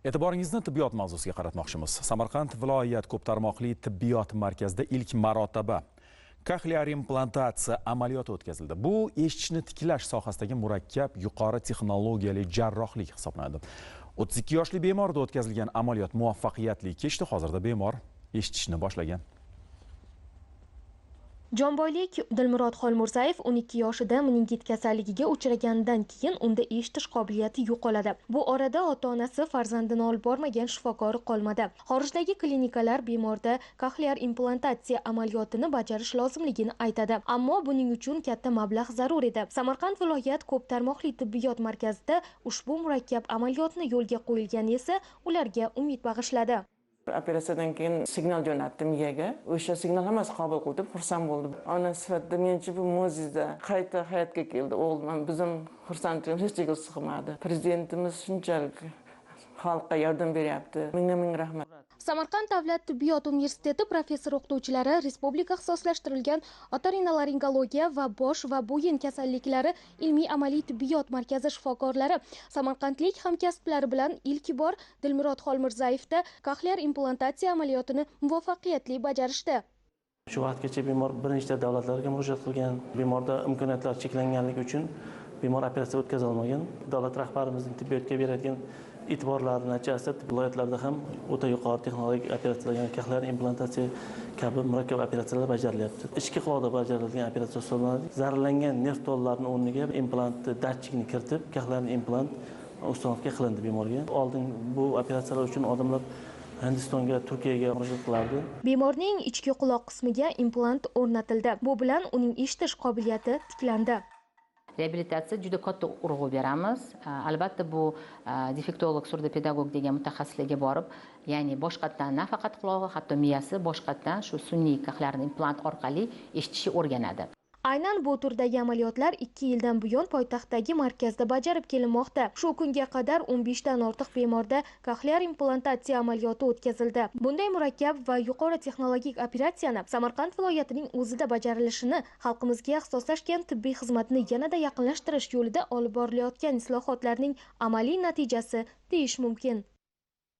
E'tiboringizni tibbiyot mavzusiga qaratmoqchimiz. Samarqand viloyat ko'p tarmoqli tibbiyot markazida ilk marotaba koxlear implantatsiya amaliyoti o'tkazildi. Bu eshitishni tiklash sohasidagi murakkab yuqori texnologiyali jarrohlik hisoblanadi. 32 yoshli bemorda o'tkazilgan amaliyot muvaffaqiyatli kechdi. Hozirda bemor eshitishni boshlagan. Jomboylik Dilmurod Xolmurzayev 12 yoshida meningit kasalligiga uchraganidan keyin unda eshitish qobiliyati yo'qoladi. Bu orada ota-onasi farzandini olib bormagan shifokori qolmadi. Xorijdagi klinikalar bemorda koxlear implantatsiya amaliyotini bajarish lozimligini aytadi. Ammo buning uchun katta mablag' zarur edi. Samarqand viloyat ko'p tarmoqli tibbiyot markazida ushbu murakkab amaliyotni yo'lga qo'yilgani esa ularga umid bag'ishladi. Operatsiyadan keyin signal jo'natdim miyaga. O'sha signal hammasi qabul qildi, xursand bo'ldim. Ona sifatida menimcha bu mo'jiza. Qayta hayotga keldi o'g'lim. Bizim xursandligimiz hech yerga sig'madi. Prezidentimiz shunchalik xalqqa yordam beryapti. Mingdan ming rahmat. Samarqand davlat tibbiyot universiteti professor o'qituvchilari respublika ixtisoslashtirilgan otorinolaringologiya va bosh va bo'yin kasalliklari ilmiy-amaliy tibbiyot markazi shifokorlari samarqandlik hamkasblari bilan ilk bor Dilmurod Xolmirzayevda koxlear implantatsiya amaliyotini muvaffaqiyatli bajarishdi. Shu vaqtgacha bemor bir nechta davlatlarga murojaat qilgan. Bemorda imkoniyatlar cheklanganligi uchun bemor operatsiya o'tkaza olmagan. Davlat rahbarimizning tibbiyotga beradigan e'tiborlari natijasida viloyatlarda ham o'ta yuqori texnologik operatsiyalar, ya'ni koxlear implantatsiya kabi murakkab operatsiyalar bajarilyapti. Ichki quloqda bajariladigan operatsiya hisoblanadi. Zararlangan nerv to'larining o'rniga implantni, datchikni kiritib, koxlear implant установка qilindi bemorga. Oldin bu operatsiyalar uchun odamlar Hindistonga, Turkiyaga murojaat qilardi. Bemorning ichki quloq qismiga implant o'rnatildi. Bu bilan uning eshitish qobiliyati tiklandi. Reabilitatsiya juda katta urg'u beramiz. Albatta bu defektolog, surdopedagog degan mutaxassislarga borib, ya'ni boshqatdan nafaqat qulog'i, hatto miyasi boshqatdan shu sun'iy koxlear implant orqali eshitishni o'rganadi. Aynan bu turdagi amaliyotlar 2 yildan buyon poytaxtdagi markazda bajarib kelinmoqda. Shu kunga qadar 15 dan ortiq bemorda koxlear implantatsiya amaliyoti o'tkazildi. Bunday murakkab va yuqori texnologik operatsiyani Samarqand viloyatining o'zida bajarilishini xalqimizga ixtisoslashgan tibbiy xizmatni yanada yaqinlashtirish yo'lida olib borilayotgan islohotlarning amaliy natijasi deyish mumkin.